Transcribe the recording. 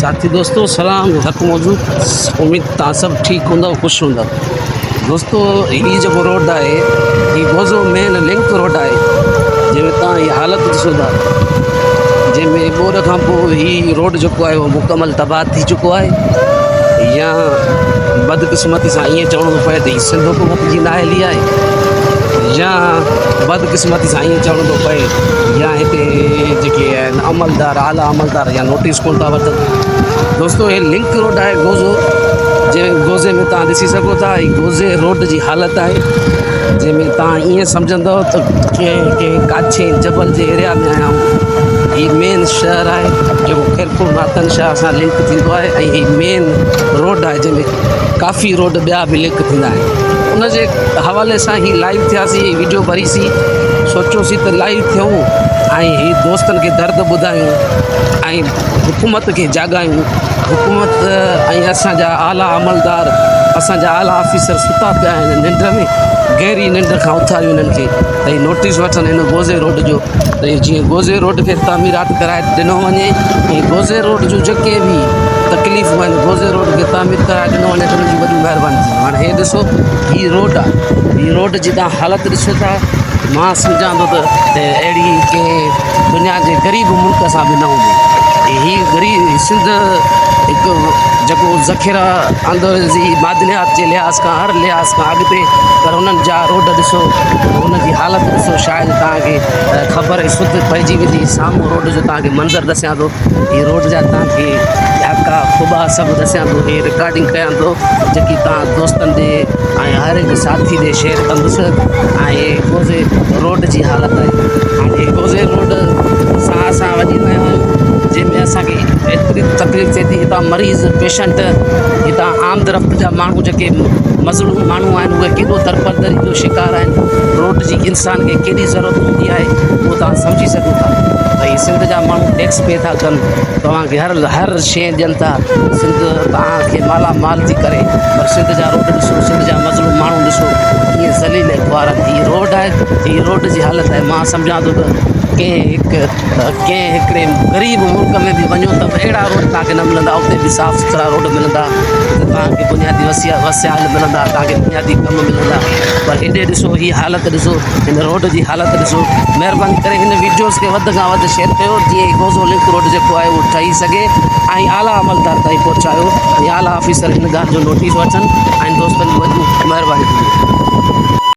ساٿي دوستو سلام حق موجود اميد تان سڀ ٺيڪ هوندؤ خوش هوندؤ دوستو هي جيڪو روڊ آهي هي گوزو مين لنڪ روڊ آهي جنهن ۾ تان هي حالت ڏسو ٿا جنهن ۾ ٻوڏ کان پوء هي روڊ جيڪو آهي اهو مڪمل تباهه ٿي چڪو آهي يا بدقسمتي سان ائين چوڻو ٿو پئي ته هي سنڌ حڪومت جي نااهلي آهي يا بدقسمتي سان ائين چوڻو ٿو پئي يا هتي جيڪي آهن عملدار اعليٰ عملدار يا نوٽيس ڪونه ٿا وٺن دوستو هي لنڪ روڊ آهي گوزو جنهن گوزي ۾ تان ڏسي سگهو ٿا هي گوزي روڊ جي حالت آهي جنهن ۾ تان ائين سمجهندو ته ڪنهن ڪنهن ڪاڇي جبل جي ايريا ۾ آيا آهيون هي مين شهر آهي جيڪو خيرپور ناٿن شاهه سان لنڪ ٿيندو آهي ۽ هي مين روڊ آهي جنهن ۾ ڪافي روڊ ٻيا به لنڪ ٿيندا آهن ان جي حوالي سان هي لائيو ٿياسي ويڊيو ڀريسي سوچيوسي ته لائيو ٿيون ۽ هي دوستن کي درد ٻڌايون ۽ حڪومت کي جاڳايون حڪومت ۽ اسان جا اعليٰ عملدار اسان جا اعليٰ آفيسر ستا پيا آهن ننڊ ۾ گهري ننڊ کان اٿاريون انهن کي ته هي نوٽيس وٺن هن گوزي روڊ جو ته جيئن گوزي روڊ کي تعميرات ڪرائي ڏنو وڃي ۽ گوزي روڊ جون جيڪي به تڪليفون آهن گوزي روڊ کي تعمير ڪرائي ڏنو وڃي ته انهن جي وڏي مهرباني ٿيندي هاڻي هي ڏسو هي روڊ آهي هي روڊ جي تان حالت ڏسو ٿا مان سمجهان ٿو ته اهڙي ڪنهن دنيا جي غريب ملڪ سان به نه هوندي هي غريب سنڌ هڪ جيڪو ذخيره اندوزي معدنيات جي لحاظ کان هر لحاظ کان اڳتي پر انهن جا روڊ ڏسو ان جي حالت ڏسو شايد توهان کي خبر ۽ سڌ پئجي ويندي سامهون روڊ جو توهان کي منظر ڏسيان ٿو هي روڊ جا توهان کي جهاڪا کٻا سڀ ڏسيان ٿو هي رڪارڊنگ ڪيان ٿو جيڪي توهان دوستن ڏي ۽ هر هڪ ساٿي ڏي شيئر ڪندس ۽ گوزي روڊ جي حالت آهي هاڻي گوزي روڊ سان اسان وڃي رهيا آهيون جنهن ۾ اسانکي ايتري تڪليف ٿئي ٿي هتان مريض پيشنٽ هتان آمد رفت جا ماڻهو جيڪي مظلوم ماڻهو آهن اهي ڪيڏو درپردري جو شڪار آهن روڊ جي انسان کي ڪيڏي ضرورت هوندي آهي اهو توهان سمجهي سگهو ٿا ڀئي سنڌ جا ماڻهو ٽيڪس پي ٿا ڪن توهان کي هر هر شيء ڏين ٿا سنڌ توهان کي مالا مال ٿي ڪري پر سنڌ جا روڊ ڏسو سنڌ جا مظلوم ماڻهو ڏسو ڪيئن ذليل ۽ خوار آهن هي روڊ آهي هي روڊ جي حالت آهي مان سمجهان ٿو ته ڪنهن هڪ ڪنهن هڪڙي غريب ملڪ ۾ به وڃو ته به اهڙا روڊ توهان کي نه ملندا اتي به صاف سٿرا روڊ ملندا اتي توهان کي بنيادي وسيال ملندا توهان کي بنيادي ڪم ملندا پر هيڏي ڏسو هي حالت ڏسو هن روڊ جي حالت ڏسو مهرباني ڪري هن ويڊيوز کي وڌ کان وڌ شيئر ڪيو جيئن هي گوزو لنڪ روڊ جيڪو آهي اهو ٺهي سگهي ۽ اعليٰ عملدار تائين پهچايو ۽ اعليٰ آفيسر هن ڳالهه جو نوٽيس وٺن ۽ دوستن جون وڏيون مهرباني ٿيندي.